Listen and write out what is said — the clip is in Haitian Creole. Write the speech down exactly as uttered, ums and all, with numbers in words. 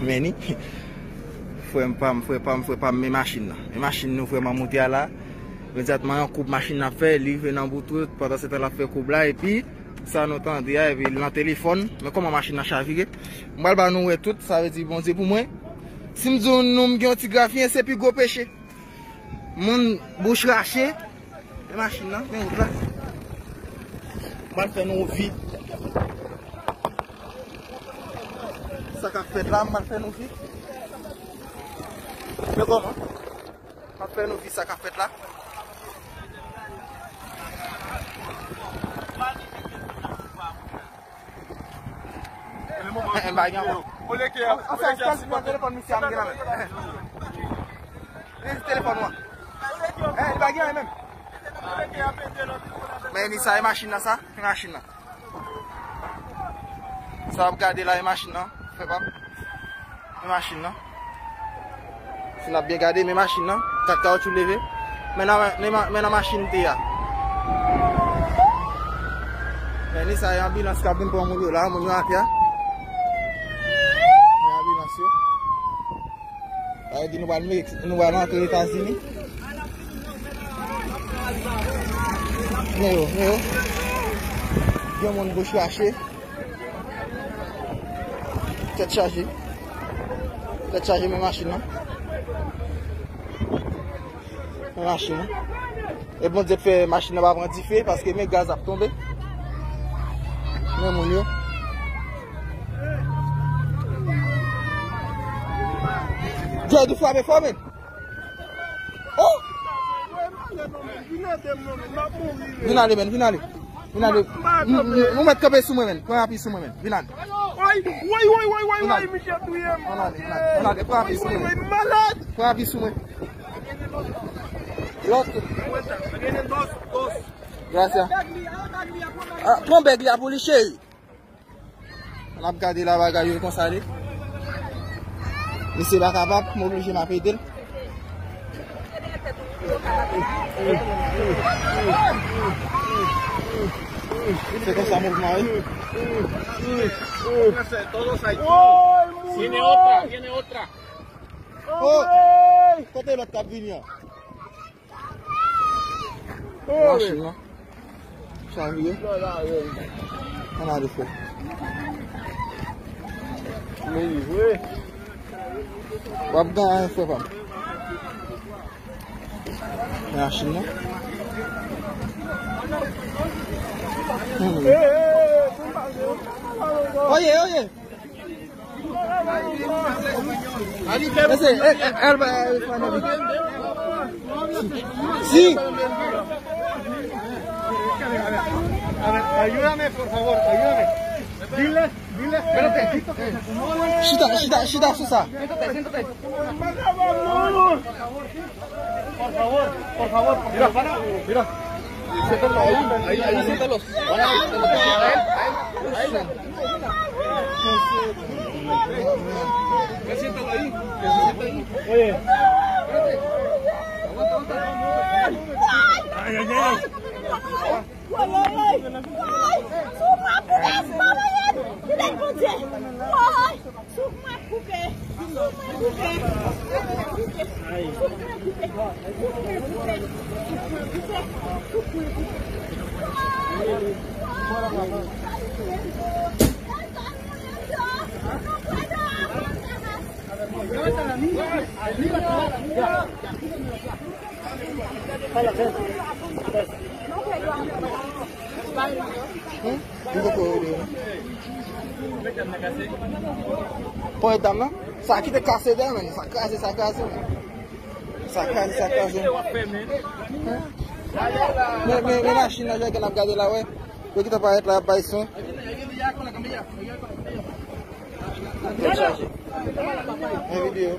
Men ni. Frè m pa m, frè pa m, frè pa m, men machin nan. Men machin nou vrèman moute a la. Imedyatman, yon koub machin nan ap fè, li rive nan bout wout, pandan se tan l ap fè koub la, epi sa nou tande a, epi l nan telefòn. Men kòman machin nan chavire. M pral ba nou wè tout, sa vle di Bondye pou mwen. Si m di w nou m gen yon ti grafiyen, se pi gwo peche. Moun bouch rache. Men machin nan, men wout la. M pral fè nou vi. Sa k ap fèt la, m pral fè nou vi. Men kòman? M ap fè nou vi sa k ap fèt la. Eh, eh, m pa gen ankò. Anfèt, anfèt, telefòn misye a m gen nan men. Eh, telefòn mwen. Eh, li pa gen anyen menm. Men ni sa, e machin nan sa? E machin nan. Sa w ap gade la, e machin nan. Frè pa m. Men machin nan. Si n ap byen gade, men machin nan. Kat kawotchou leve. Men nan, men nan, men nan machin te a. Men ni sa, e anbilans k ap vin pran moun yo la, moun yo atè a. Men anbilans yo. Sa vle di nou pral Mex-, nou pral antre Etazini. Men yo, men yo. Gen moun bouch rache. Tèt chaje. Tèt chaje, men machin nan. Men machin nan. E Bondye fè machin nan pa pran dife, paske men gaz ap tonbe. Men moun yo. Jodi frape fò, men. Oh! Vin ale, men, vin ale. Vin ale. M, m, nou mèt kanpe sou mwen, men. Pran api sou mwen, men. Vin ale. Woy, woy, woy, woy, woy, woy, misye touye m. Ann ale, ann ale, ann ale. Pran api sou mwen, men. Woy, woy, malad. Pran api sou mwen. Lòt. Gracias. Ah, pran bèg li a pou li, cheri. N ap gade la bagay yo konsa li. Misye pa kapab, m oblije m ap ede l. Se konsa mouvman wi. Tiene otra, tiene otra. Oh! Kote lòt k ap vini an? Machin nan. Chavire. Ann ale, frè. W ap gen anyen, frè pa m. Machin nan. Hmm. Oye, oye. Ese, eh, eh, el va, eh, sí. Ayúdame, por favor, ayúdame. Dile, dile. Espérate. Chita, chita, chita sou sa. Por favor, por favor, porque mira, nos van a, mira. Siéntalos ahí, ahí, ahí, siéntalos. Van a, ahí, ahí, ahí. Siéntalo ahí, que se sienta ahí. Oye. Espérate. Aguanta, aguanta. Ay, ay, ay. Woy, woy, woy! Woy! Souf mwen ap koupe, Bondye! Kite Bondye! Woy! Souf mwen ap koupe! Souf mwen ap koupe! Souf mwen ap koupe! Souf mwen ap koupe! Souf mwen ap koupe! Souf mwen ap koupe! Woy! Woy! Hmm? Li poko rele yo, non? Pran dam nan? Sa ki te kase dèyè, men. Sa kraze, sa kraze, men. Sa kraze, sa kraze. Men, men, men machin nan, jan n ap gade la, wè. Yo ki te parèt la, y ap bay swen. Tèt chaje. Men videyo.